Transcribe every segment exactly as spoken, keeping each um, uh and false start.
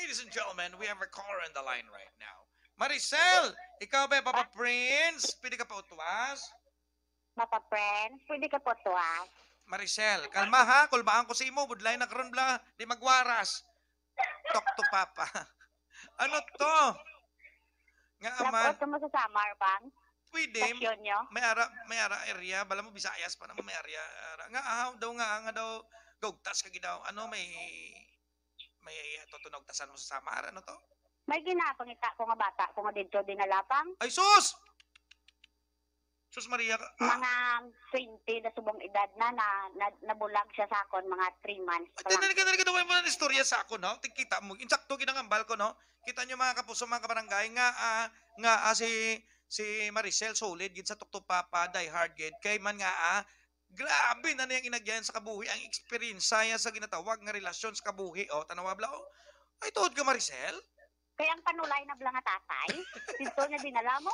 Ladies and gentlemen, we have a caller on the line right now. Maricel, ikaw ba, Papa Prince? Pwede ka pa utwas? Papa Prince, pwede ka pa utwas? Maricel, kalma ha, kulbaan ko sa imo, budlay na karon bla, di magwaras. Talk to Papa. Ano to? Nga aman. Nag-auto mo sa Samar, bang? Pwede. Stasyon nyo? May ara, may ara area, bala mo Visayas pa naman may area. Ara. Nga ahaw daw nga, nga daw gaugtas ka gidaw. Ano may may tutunogtasan mo sa Samar? Ano to? May ginapangita ko nga bata ko nga didto dinalapang. Ay, sus! Sus Maria, ah. Mga twenty na subong edad na, na, na nabulag siya sa akon, mga three months pa lang. Ay, dali ka, dali ka, daway mo na istorya sa akon, no? Tigkita mo, insakto ginangambal ko, no? Kita nyo, mga kapuso, mga kabarangay, nga, ah, nga, ah, si, si Maricel solid gid sa tuktok papa, die hard gid. Kay man nga, ah, grabe na niyang inagyan sa kabuhi ang eksperyensya niya sa ginatawag nga relasyon sa kabuhi. O, tanawa bla, o. Ay, tuod ka, Maricel? Kaya ang panulay na bla nga tatay, dito niya dinala mo?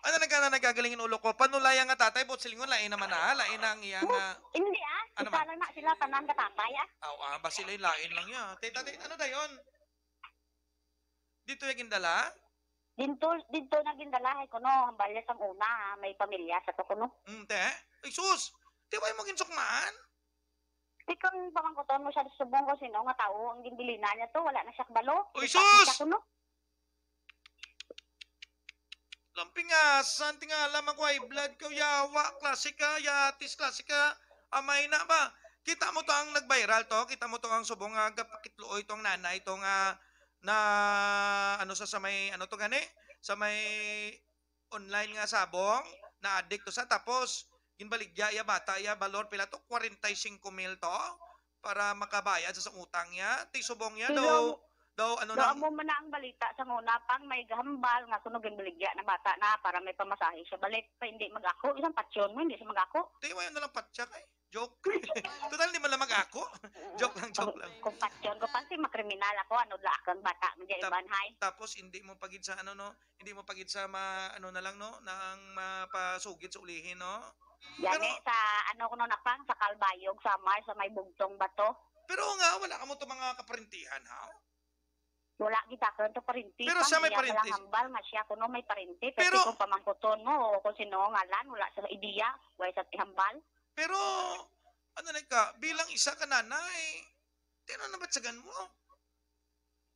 Ano nagkana nagagaling ang ulo ko? Panulay nga tatay, buot silingon, lain naman na, lain na ang iya nga, hindi, ah. Ano isa man? Lang na sila, tanan ka tatay, ah. Aw, ah, ba sila yung lain lang niya? Tita, tita, ano dayon? Dito yung gindala? Dito, dito na gindala, ay kuno, hambal niya sang una, ah, may pamilya sa to kuno. Mm, te? Ay, sus! Di ba yung maginsukmaan? Di kang pamangkuton mo siya subong ko sino nga tao ang ginbilina niya to, wala na siya kabalo. Uy, sus! Siya kuno. Lampingasan, tingala man ko high blood ko, yawa, klase ka, yatis, klase ka, amay na ba? Kita mo to ang nag-viral to, kita mo to ang subong nga gapakitluoy tong nanay to nga na, ano sa, sa may, ano to gani? Sa may online nga sabong, na-addict to sa, tapos ginbaligya iya bata, iya balor pila to, kwarenta y singko mil to, para makabayad sa, sa utang niya. Ti subong niya daw, daw, ano na. Amo man na ang balita sa una, pang may gahambal nga kuno ginbaligya na bata na para may pamasahe siya balik, pa hindi mag-ako, isang patyon mo, hindi siya mag-ako. Ti, wala na lang patya kay. Joke. Total, di man lang mag-ako. Joke lang, joke lang. Kung patyon ko, pang si makriminal ako, ano la akong bata, medyo iban, hay. Tapos, hindi mo pagid sa, ano, no, hindi mo pagid sa ma-, ano na lang, no, nang mapasugid sa ulihin, no? Gani, pero sa, ano ko, no, napang, sa Calbayog, sa Mar, sa may Bugtong Bato. Pero nga, wala ka mo to mga kaparintihan, ha? Wala kita karon to parinti. Pero siya may parinti. Hambal nga siya kuno may parinti. Pero kung pamangkuton mo o kung sino ngalan, wala sa ideya, wala sa ihambal. Pero, ano na ka, bilang isa ka nanay, tino na batsagan mo?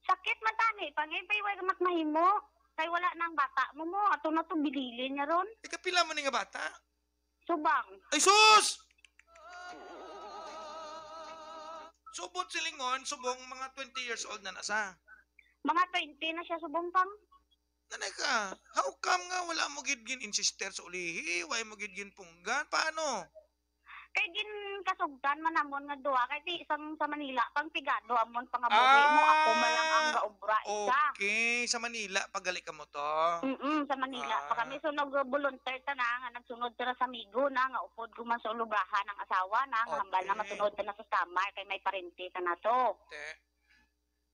Sakit man tani, pangipay, way mat mahimo. Kay wala nang bata mo mo, ato na to, bililin niya ron. Ikapila mo ni nga bata? Subang. Ay, sus! Subot silingon, subong mga twenty years old na na sa. Mga twenty na siya, subong pang. Nanay ka, how come nga wala mo gid gin-insister sa ulihi? Why mo gid ginpunggan? Paano? Kay ginkasugtan man namon nga duha, kay ti isang sa Manila, pang pigado amon pangabuhi mo, ako man lang ang gaubra isa. Ah, okay. Sa Manila, pagali ka mo to? Mm, sa Manila pa kami. Ah. So, nag-volunteer ta na, nga nagsunod ta na sa Migo na, nga upod ko man sa ulubrahan ang asawa na, nga hambal na masunod ta na sa Samar, kay may parente ta na to. Okay.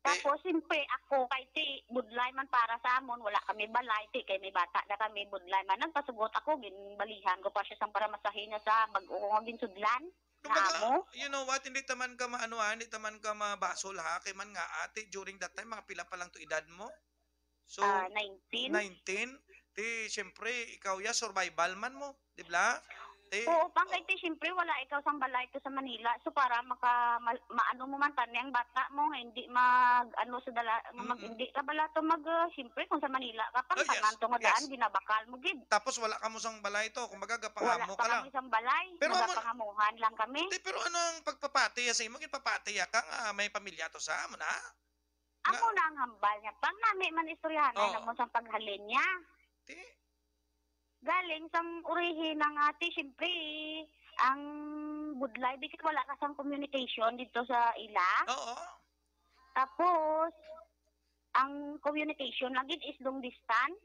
Te- Tapos, siyempre, ako, kay ti, budlay man para sa amon, wala kami balay, ti, kay may bata na kami, budlay man. Nagpasugot ako, ginbalihan ko pa siya sang paramasahe niya sa bag-o ko nga ginsudlan. Kumbaga, amo? You know what, hindi taman ka maano, ah, hindi taman ka mabasol, ha, kay man nga, ate, during that time, mga pila pa lang to edad mo? So, ah, nineteen. Nineteen, ti, siyempre, ikaw ya, survival man mo, di ba? Ti, oo, pang, kay ti, siyempre, wala ikaw sang balay to sa Manila. So, para maka, ma-, maano mo man, tani ang bata mo, nga hindi mag, ano, sa dala, nga mag, mm-mm, hindi ka bala to mag, ah, siyempre, kung sa Manila ka, pang, oh, yes, tanan to nga daan, yes, ginabakal mo, gid. Tapos, wala ka mo sang balay to, kumbaga, gapangamo ka lang. Wala pa kami sang balay, pero amo, nagapangamuhan lang kami. Ti, pero ano ang pagpapatiya sa imo? Ginpapatiya ka nga may pamilya to sa amo na? Ako na ang hambal niya. Pang nami man istoryahanay, oh, namon sang paghalin niya. Ti? Galing sang urihi na nga, ti, siyempre, ang budlay, because wala ka sang communication dito sa ila. Oo. Tapos, ang communication lagi is long distance.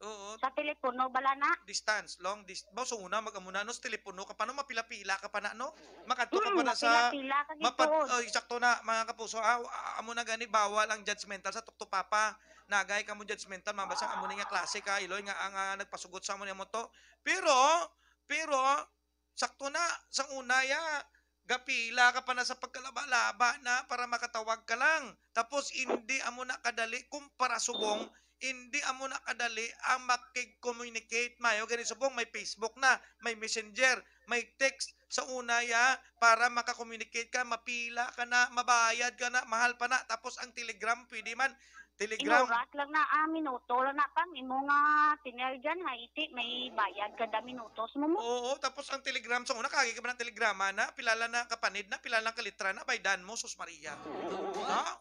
Oo. Sa telepono, bala na. Distance, long dist-, ba, so una, mag-amo na, no, sa telepono ka pa, no, mapila-pila ka pa na, no? Makadto ka pa na sa, mapila-pila ka gid, mapad-, oh, eksakto na, mga kapuso, ah, ah, amo na gani, bawal ang judgmental sa tuktok papa. Nagay ka mo judgmental, mabasa, amo ni nga klase ka, Iloy, nga ang, ah, nagpasugot sa amo ni mo to. Pero, pero, sakto na, sa una, ya, Gapila ka pa na sa pagkalaba-laba na para makatawag ka lang. Tapos, hindi amo na kadali kumpara subong, hindi amo na kadali ang makig-communicate. Mayo gani subong, may Facebook na, may Messenger, may text. Sa una, ya, para maka-communicate ka, mapila ka na, mabayad ka na, mahal pa na. Tapos ang Telegram, pwede man. Telegram. Inuras lang na, ah, minuto lang na pang imo nga tinel dyan, ha, iti, may bayad kada minutos mo mo. Oo, tapos ang Telegram, sa una, kagi ka ba ng telegrama na? Pila lang na kapanid na, pila lang kalitra na, baydan mo, sus Maria. Ha?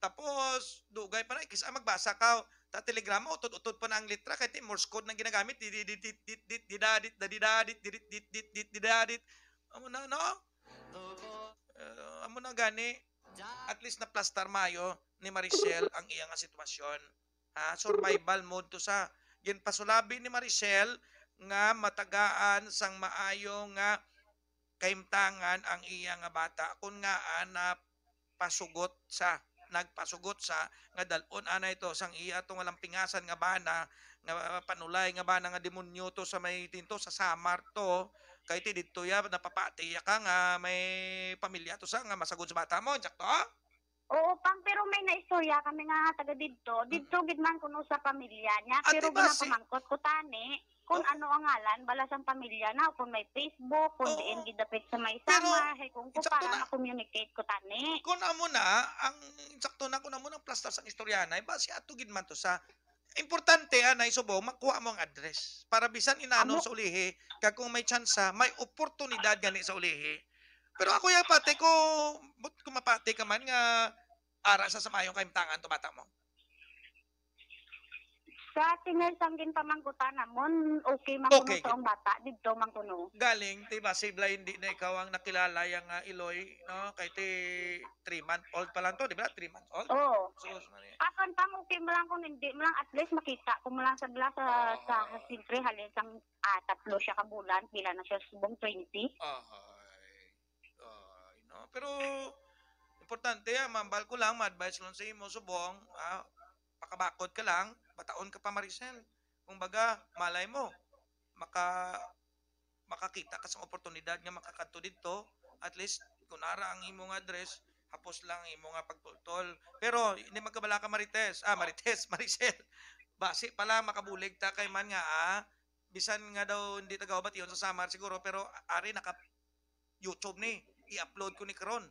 Tapos, dugay pa na, ikis, ah, magbasa ka, ta telegrama, utod-utod pa na ang litra, kahit Morse code nang ginagamit, di, di, di, di, di, di, di, dadit, dadidadit, didit, dit, dit, dit, didadit. Amo na, no? Uh, amo na gani, at least naplastar mayo ni Maricel ang iya nga sitwasyon. Ha, survival mode to sa ginpasulabi ni Maricel nga matagaan sang maayo nga kahimtangan ang iya nga bata kun ngaa napasugot sa nagpasugot sa nga dal-on anay to sang iya to nga lampingasan nga bana nga panulay nga bana nga demonyo to sa may tinto sa Samar to kay ti didto ya napapati ya ka nga may pamilya to sa nga masagod sa bata mo, sakto? Oo, pang, pero may naistorya kami nga taga didto. Didto gid man kuno sa pamilya niya. Ate Pero Basi. ginapamangkot ko tani kung Oo. ano ang ngalan, bala sang pamilya na, kung may Facebook, kung Oo. diin gidapit sa may Pero, Samar, hay kung ko insakto para na. ma-communicate ko tani. Kung amo na, ang insakto na, kung amo na ang plastar sang istorya na, basi ato gid man to sa importante, anay, subong, makuha mo ang address. Para bisan inano Amo. sa ulihi, kag kung may tsansa, may oportunidad gani sa ulihi. Pero ako ya pati ko, but kung mapati ka man nga ara sa samayong kahimtangan to bata mo. Sa tinel sang ginpamangkutan namon, okay man kuno Okay, sa ang bata, didto man kuno. Galing, ti basi bala hindi na ikaw ang nakilala yang, ah, Iloy, no? Kay ti three month old pa lang to, di ba? Three month old? Oo. Sus, Maria. Akan pang okay mo lang kung hindi mo lang, at least makita ko mo lang sa bala sa, sa, Oo. siyempre, halin sang, ah, tatlo siya ka bulan, pila na siya subong, twenty. Aha. Ay, no? Pero, importante, ah, mambal ko lang, ma-advise lang sa imo, subong, ah, pakabakod ka lang, bataon ka pa, Maricel. Kung baga, malay mo, maka-, makakita ka sa oportunidad nga makakadto didto, at least, kung ara ang imo nga address, hapos lang ang imo nga pagtultol. Pero, hindi magkabala ka, Marites. Ah, Marites, Maricel. Basi pa lang, makabulig ta kay man nga, ah, bisan nga daw hindi ta gawabation sa Samar siguro, pero ari naka YouTube ni, i-upload ko ni karon.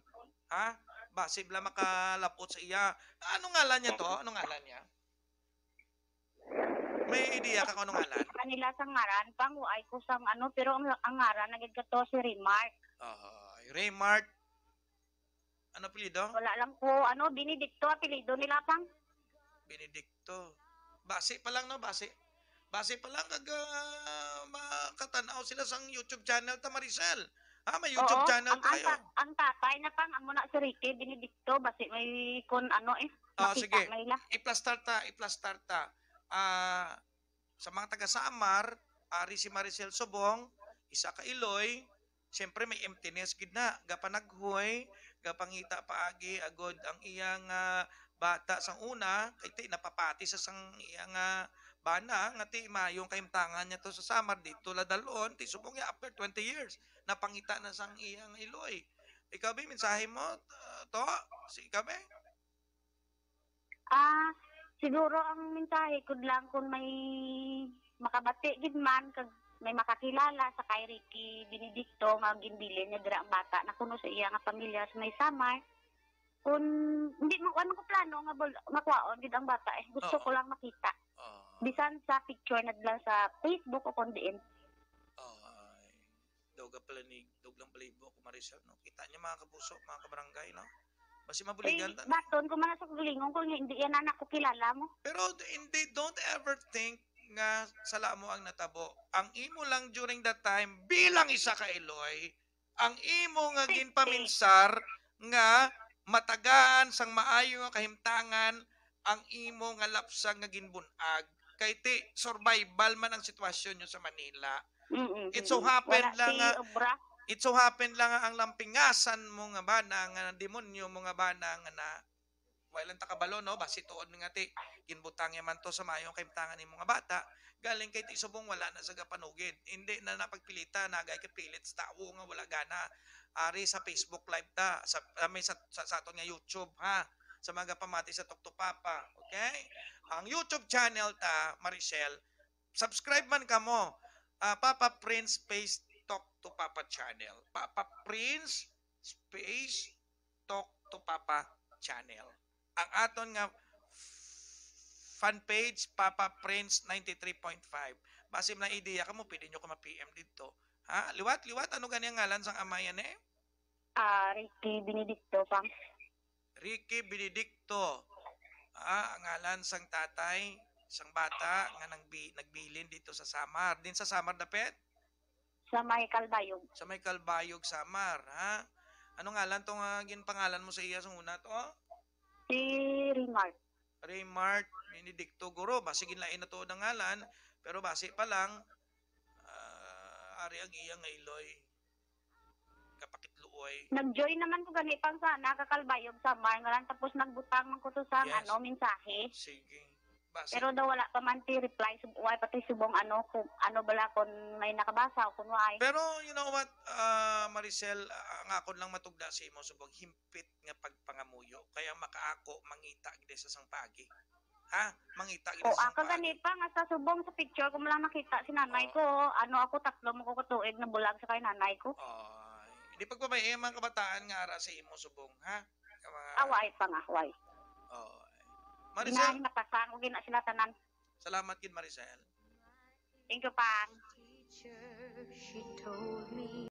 Ha? Basi bala makalapot sa iya. Ano ngalan niya to? Ano ngalan niya? May idea ka kung ano ngalan? Kanila sa ngaran, pang, ay ko sang ano, pero ang, ang ngaran na gid kato si Remark. Ah, Remark. Ano apelyido? Wala lang ko, ano, Benedicto apelyido nila, pang. Benedicto. Basi pa lang, no? Basi. Basi pa lang, kag, ah, makatan-aw sila sang YouTube channel ta, Maricel. Ha, may YouTube Oo, channel ang, ang tayo. tat-, ang tatay na, pang, amo na si Ricky Benedicto, basi may kun ano, eh, Ah, makita sige. Nila. I-plastar ta, i-plastar ta. Ah, sa mga taga Samar, ari si Maricel Subong, isa ka Iloy, siyempre may emptiness gid na, gapanaghoy, gapangita paagi agod ang iyang, ah, bata sang una, kay ti napapati sa sang iyang, ah, bana, nga ti mayong kahimtangan niya to sa Samar, dito la dal-on, ti subong niya after twenty years, napangita na sang iyang Iloy. Ikaw, be, mensahe mo, ah, to? Si ikaw, be? Ah, siguro ang mensahe ko lang kung may makabati gid man, kag may makakilala sa kay Ricky Benedicto nga ginbilin niya dira ang bata na kuno sa iya nga pamilya sa may Samar. Kung hindi mo, ano ko plano nga bul-, makuhaon gid ang bata eh. Gusto Oo. ko lang makita. Oo. Bisan sa picture na lang sa Facebook o kung diin. Oo. Daw ga pala ni, daw lang balibo ko, Maricel, no? Kita niya, mga kapuso, mga kabarangay, no? Basi mabuligan Eh, ta na. Baton ko man sa gulingon ko nga hindi yan anak ko kilala mo. Pero hindi, don't ever think nga sala mo ang natabo. Ang imo lang during that time, bilang isa ka Iloy, ang imo nga Sige. ginpaminsar nga matagaan sang maayo nga kahimtangan ang imo nga lapsag nga ginbun-ag. Kay ti, survival man ang sitwasyon nyo sa Manila. Mm-mm. It so happen Wala lang ti nga, obra. It so happen lang nga ang lampingasan mo nga bana, nga demonyo mo nga bana, nga na, Wala lang ta kabalo, no? Basi tuod nga ti, ginbutang niya man to sa maayong kahimtangan ni mga bata. Galing kay ti subong wala na sa gapanugid. Hindi na napagpilita, nagay ka pilit sa tawo nga wala gana. Ari sa Facebook Live ta, sa, I mean, sa, sa, sa aton nga YouTube, ha? Sa mga pamati sa Talk to Papa, okay? Ang YouTube channel ta, Maricel, subscribe man kamo. Ah, Papa Prince Space Talk to Papa channel. Papa Prince Space Talk to Papa channel. Ang aton nga fan page, Papa Prince ninety-three point five. Basi may idea kamo, pwede nyo ko ma-P M dito. Ha? Liwat, liwat, ano gani ang ngalan sang amay yan eh? Ah, Ricky Benedicto, Pang. Ricky Benedicto. Ah, ang ngalan sang tatay, sang bata nga nagbi, nagbilin dito sa Samar. Din sa Samar dapit? Sa may Calbayog. Sa may Calbayog, Samar, ha? Ano ngalan to nga ginpangalan mo sa iya sa una to? Si Rimart. Raymart Benedicto, guro, basi ginlain na to ang ngalan, pero basi pa lang, ah, ari ang iya nga iloy. Kapakitluoy. Nag-join naman ko gani, Pang, sa naka Calbayog, Samar nga lang, tapos nagbutang man ko to sa Yes. ano, mensahe. Sige. Basi. Pero daw wala pa man ti reply, sub-, wala pa ti subong ano, kung ano bala, kung may nakabasa o kung wala. Pero you know what, ah, Maricel, ah, ang akon lang matugda sa imo subong himpit nga pagpangamuyo. Kaya makaako, mangita gid sa sang pagi. Ha? Mangita gid O, sa sang aka pagi. Gani, Pang, nga sa subong sa picture ko man lang nakita si nanay Oo. ko. Ano, ako tatlo mo ko katuig na bulag sa kay nanay ko. Ay, di pagpabay-i ang mga kabataan nga ara sa imo subong, ha? Ang mga Away pa nga, way. Oh. Maricel, Ginahin, napasang ko gina sila tanan. Salamat gid, Maricel. Thank you, Pang. Teacher, she told me